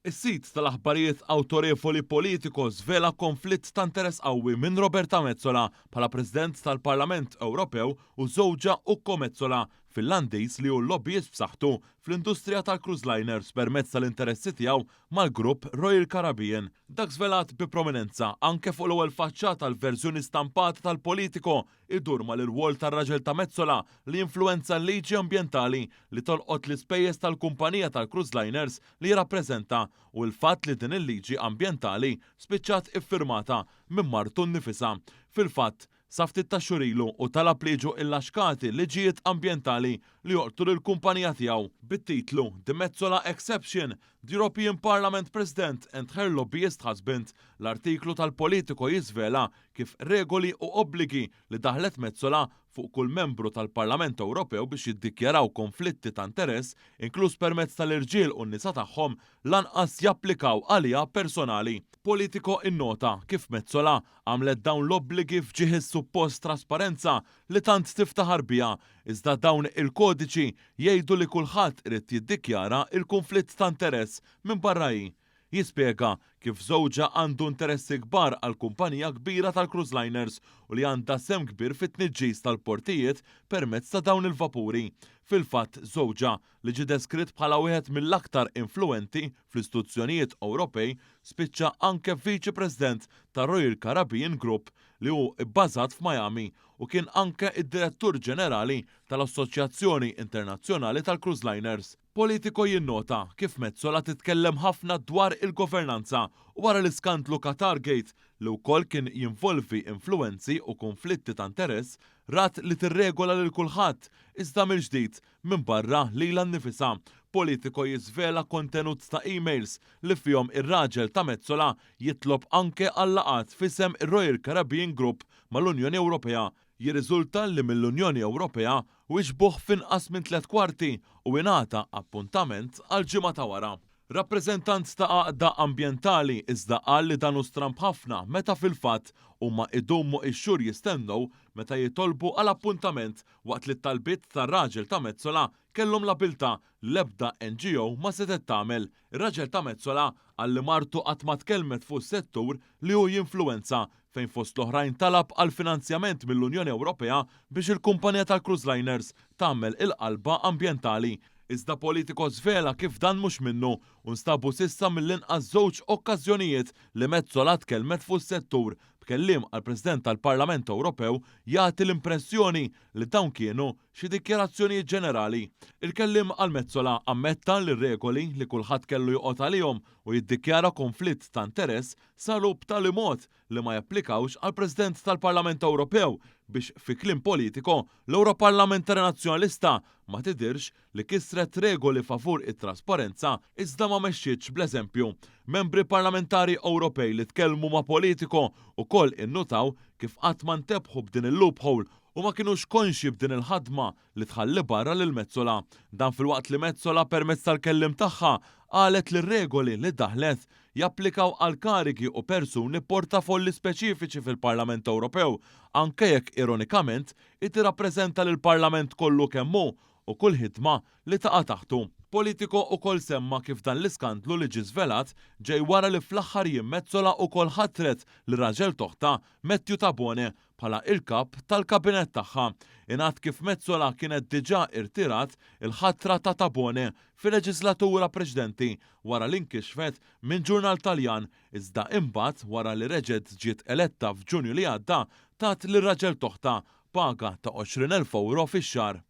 Is-sit tal-aħbarijiet awtorevoli Politico żvela konflitt ta' interess qawwi minn Roberta Metsola bħala President tal-Parlament Ewropew u żewġha Ukko Metsola, Finlandiż li hu lobbyist b'saħħtu fl-industrija tal-cruise liners permezz tal-interessi tiegħu mal-grupp Royal Caribbean. Dak żvelat bi prominenza anke fuq l-ewwel faċċata l-verżjoni stampata tal-Politico idur mal-irwol tar-raġel ta' Metsola li jinfluwenza l-liġi ambjentali li tolqot l-ispejjeż tal-kumpanija tal-cruise liners li jirrappreżenta u l-fatt li din il-liġi ambjentali spiċċat iffirmata minn martu nnifisha. Fil-fatt, sa ftit tax-xhur ilu hu talab li jiġu illaxkati liġijiet ambjentali li jolqtu lill-kumpanija tiegħu bit-titlu The Metsola Exception, The European Parliament President and Her Lobbyist Husband. L-artiklu tal-Politico jiżvela kif regoli u obbligi li daħħlet Metsola fuq kull membru tal-Parlament Ewropew biex jiddikjaraw konflitti ta' interess, inkluż permezz tal-irġiel u n-nisa tagħhom, lanqas japplikaw għaliha personali. Politico innota kif Metsola għamlet dawn l-obbligi f'ġieħ is-suppost trasparenza li tant tiftaħar biha, iżda dawn il-kodiċi jgħidu li kulħadd irid jiddikjara l-kunflitt ta' interess minbarra hi. Jispjega kif żewġha għandu interessi kbar għal kumpanija kbira tal-cruise liners u li għandha sehem kbir fit-tniġġis tal-portijiet permezz ta' dawn il-vapuri. Fil-fatt, żewġha, li ġie deskritt bħala wieħed mill-aktar influwenti fl-istituzzjonijiet Ewropej, spiċċa anke Viċi President tar-Royal Caribbean Group li hu bbażat f'Miami u kien anke d-Direttur Ġenerali tal-Assoċjazzjoni Internazzjonali tal-Cruise Liners. Politico jinnota kif Metsola titkellem ħafna dwar il-governanza u wara l-iskandlu Qatargate, li wkoll kien jinvolvi influwenzi u kunflitti ta' interess, rat li tirregola lil kulħadd, iżda mill-ġdid, minbarra lilha nnifisha. Politico jiżvela kontenut ta' emails li fihom ir-raġel ta' Metsola jitlob anke għal laqgħat f'isem ir-Royal Caribbean Group mal-Unjoni Ewropea. Jirriżulta li mill-Unjoni Ewropea wieġbuh f'inqas minn tlett kwarti u ingħata appuntament għall-ġimgħa ta' wara. Rappreżentant ta' għaqda ambjentali iżda qal li dan hu stramb ħafna meta fil-fatt huma idumu x-xhur jistennew meta jitolbu għal appuntament waqt li t-talbiet tar-raġel ta' Metsola kellhom l-abiltà li l-ebda NGO ma setgħet tagħmel. Ir-raġel ta' Metsola qal li martu qatt ma tkellmet fuq is-settur li hu jinfluwenza fejn fost l-oħrajn talab għal finanzjament mill-Unjoni Ewropea biex il-kumpanija tal-cruise liners tagħmel il-qalba ambjentali. Iżda Politico żvela kif dan mhux minnu u nstabu s'issa mill-inqas żewġ okkażjonijiet li Metsola tkellmet fuq is-settur, b'kelliem għall-President tal-Parlament Ewropew jagħti l-impressjoni li dawn kienu xi dikjarazzjonijiet ġenerali. Il-kelliem għal Metsola ammetta li r-regoli li kulħadd kellu joqgħod għalihom u jiddikjara konflitt ta' interess saru b'tali mod li ma japplikawx għall-President tal-Parlament Ewropew biex fi kliem Politico l-Ewroparlamentari Nazzjonalista ma tidhirx li kisret regoli favur it-trasparenza iżda ma mexxietx bl-eżempju. Membri parlamentari Ewropej li tkellmu ma' Politico ukoll innutaw kif qatt ma ntebħu b'din il-loophole u ma kinux konxji b'din il-ħadma li tħalli barra lil Metsola. Dan filwaqt li Metsola permezz tal-kelliem tagħha qalet li r-regoli li daħlet japplikaw għal karigi u persuni b'portafolli speċifiċi fil-Parlament Ewropew, anke jekk ironikament hi tirrappreżenta lill-Parlament kollu kemm hu u kull ħidma li taqa' taħtu. Politico ukoll semma kif dan l-iskandlu li ġie żvelat ġej wara li fl-aħħar jiem Metsola ukoll ħatret lir-raġel t'oħtha, Matthew Tabone, bħala il-kap tal-kabinett tagħha. Ingħad kif Metsola kienet diġà irtirat il-ħatra ta' Tabone fil-leġislatura preċedenti wara li nkixfet minn ġurnal Taljan iżda imbagħad wara li reġgħet ġiet eletta f'Ġunju li għadda tat lir-raġel t'oħtha paga ta' 20,000 ewro fix-xahar.